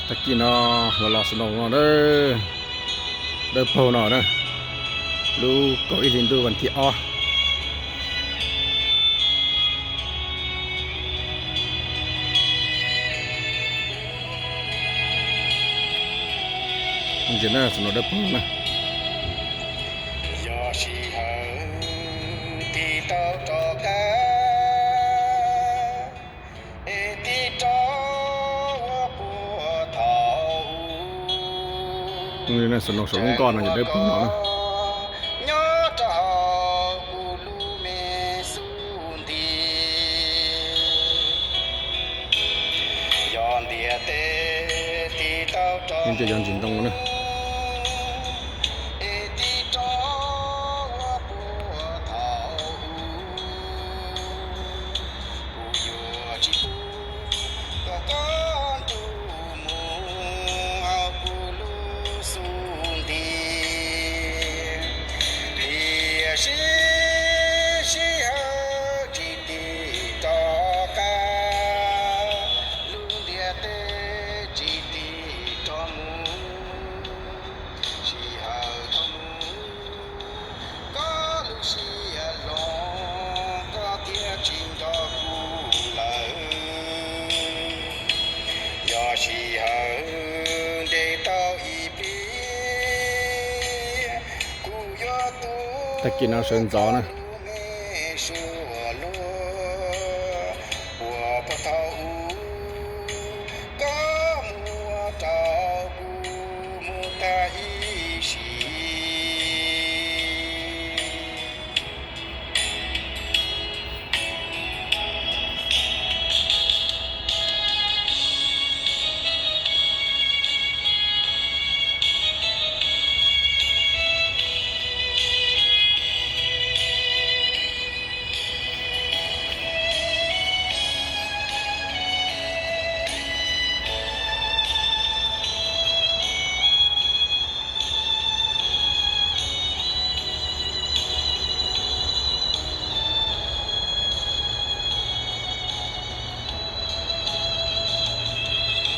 Tag kis no los los snow no na, dawb paug no na, lub kaum ib hli ntuj vas thib ob. Ntsia na, snow dawb paug na. Yog sij hawm tig tau rov qab, es tig rov ua puag thaum ub. Snow saum lub nkoj no yog dawb paug no. Nyob rau hauv kuv lub me xub ntiag. Yog ntiaj teb tig tau rov mus, es tig rov ua puag thaum ub. Kuv yuav tsis pub kom koj nrug mus hauv kuv lub xub ntiag. Tiam sis sij hawm tsis tig rov qab, lub ntiaj teb tsis tig rov mus, sij hawm dhau mus, koj lub siab hlob koj thiaj tsis nco kuv lawm. Yog sij hawm nres tau ib pliag, kuv yuav tuav tag kis no sawv ntxov na, lub me suab luag uas puag thaum ub koj muab rau kuv mus tag ib sim.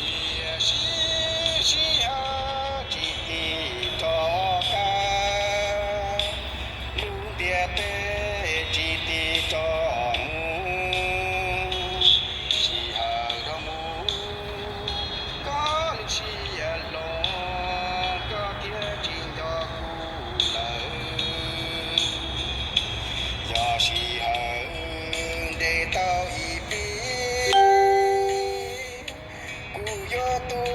Tiam sis sij hawm tsis tig rov qab, lub ntiaj teb tsis tig rov mus, sij hawm dhau mus, koj lub siab hlob koj thiaj tsis nco kuv lawm. Yog sij hawm nres tau ib pliag, kuv yuav tuav